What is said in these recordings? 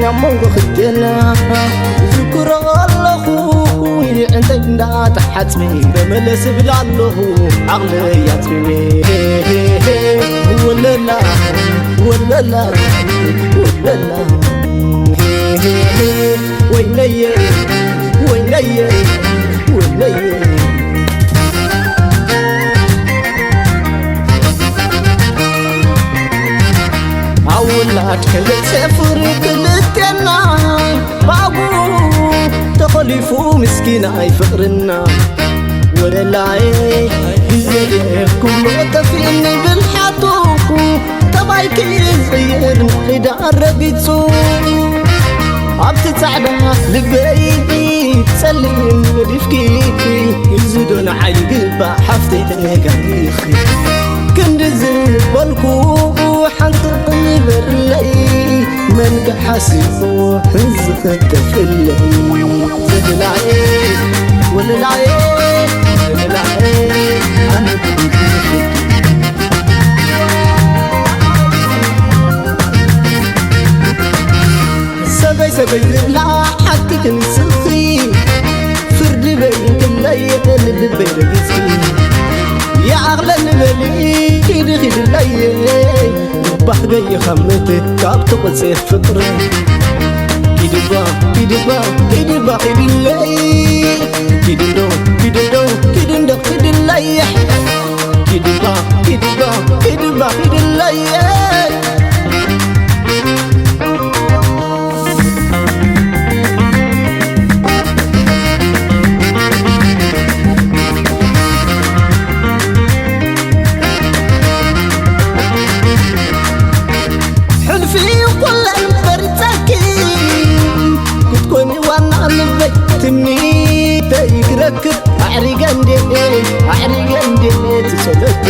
ኣብ መንጎ ክልቴና ዝክሮ ኣለኹ፣ ይዕንተይ እንዳተሓጽበ በመለስ እብል ኣለኹ፣ ዓቕለይ ኣጽቢበ። ወለላ፣ ወለላ፣ ወለላ። ወይነየ፣ ወይነየ፣ ወይነየ። ኣውላድ ከለጸ ፍሪ ክልቴና፣ ባቡ ተኸሊፉ ምስኪናይ ፍቕርና። ወለላይ ግዜ ክብሎ ጠፊእኒ ብልሓቱ፣ ጠባይኪ ዝቕይር ንኺዳ ረጊጹ። ኣብቲ ጻዕዳ ልበይ ጸሊም ገዲፍኪ፣ እዚ ዶ ንዓይ ይግባእ ሓፍተይ ተጋጊኺ። ክንዲ ዝበልኩ ሓንቲ ቅኒ በርለይ፣ መን ክሓሲቡ ሕዚ ኽተፍለይ። ዘድላየ ወለላየ፣ ዘድላየ ኣነ ሰበይ ሰበይ ዝብላ ሓቂ ክንስኺ፣ ፍርዲ በይንክለይ ልልበይ ረጊጽኪ። ይዓቕለኒ በሊ ኪዲ ኪድለይ፣ ባህገይ ይኸምት ካብ ትቕጽ ፍቕሪ። ኪድባ ኪድባ ኪድባ ኪድለይ፣ ኪድዶ ኪድዶ ኪድንዶ ኪድለይ። ኪድባ ኪድባ ኪድባ ኪድለየ። ሕልፊ ኩለን ፈሪጸኪ ክትኮኒ ዋና ልበይ ትምኒተይ ክረክብ ኣዕሪገ እንዴ ኣዕሪገ እንዴ ትሰለቲ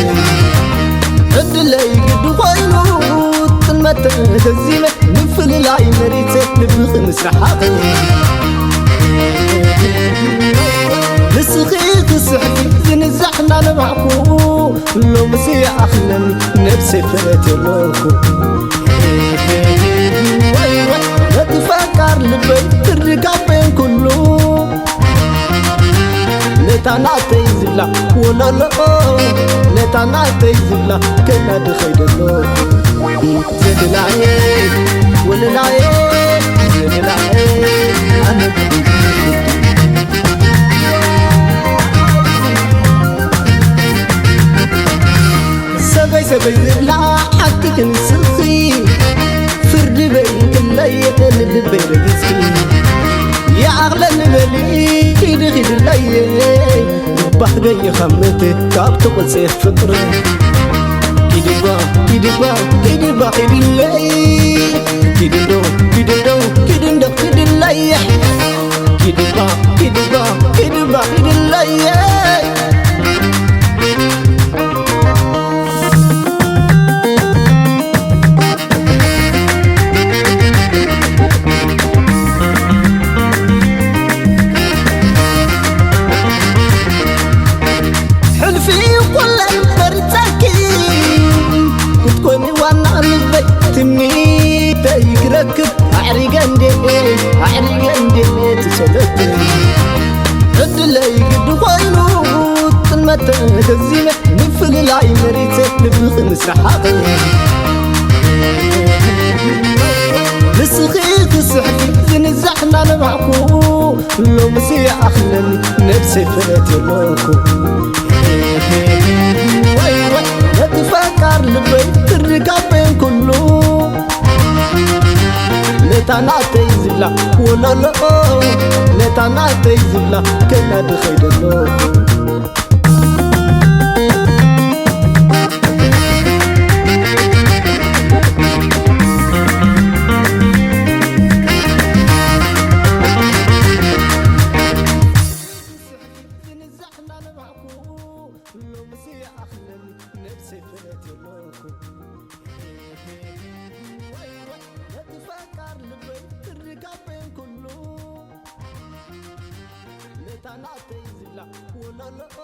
ዕድለይ ግዲ ኮይኑ ጥልመተ ተዚመ ምፍልላይ መሪጸ ልብኺ ምስራሓቕ ንስኺ ክስሕቲ ዝንዛሕ እናነባዕኩ ሎምሲ ይኣኽለኒ ነብሰይ ፈትየለኩ። ነቲ ፈቃር ልበይ ትርጋበን ኩሉ ነታ ናተይ ዝብላ ወለሎ ነታ ናተይ ዝብላ ከናዲ ኸይደሎ ዘድላየ ወለላየ ዘድላየ ኣነ ሰበይ ሰበይ ዝብላ ሓቂ ክንስኺ ፍርዲ በይንክለይ ልልበይ ረጊጽኪ ይዓቕለኒ በሊ ኪዲ ኪድለይ ባህገይ ይኸምት ካብ ትቕጽ ፍቅሪ ኪድባ ኪድባ ኪድባ ኪድለይ ኪድዶ ኪድዶ ኪድንዶ ኪድለይ ኪድባ ኪድባ ኪድባ ኪድለይ ሕልፊ ኩለን ፈሪጸኪ ክትኮኒ ዋና ልበይ ትምኒተይ ክረክብ ኣዕሪገ እንዴ ኣዕሪገ እንዴ ትሰለቲ ዕድለይ ግዲ ኮይኑ ጥልመተ ተዚመ ምፍልላይ መሪጸ ልብኺ ምስራሓቕ ንስኺ ክስሕቲ ዝንዛሕ እናነባዕኩ ሎምሲ ይኣኽለኒ ነብሰይ ፈትየለኩ ነቲ ፈቃር ልበይ ትርጋበን ኩሉ ነታ ናተይ ዝብላ ወለሎ ነታ ናተይ ዝብላ ከናዲ ኸይደሎ ነታ ናተይ ዝብላ ወለሎ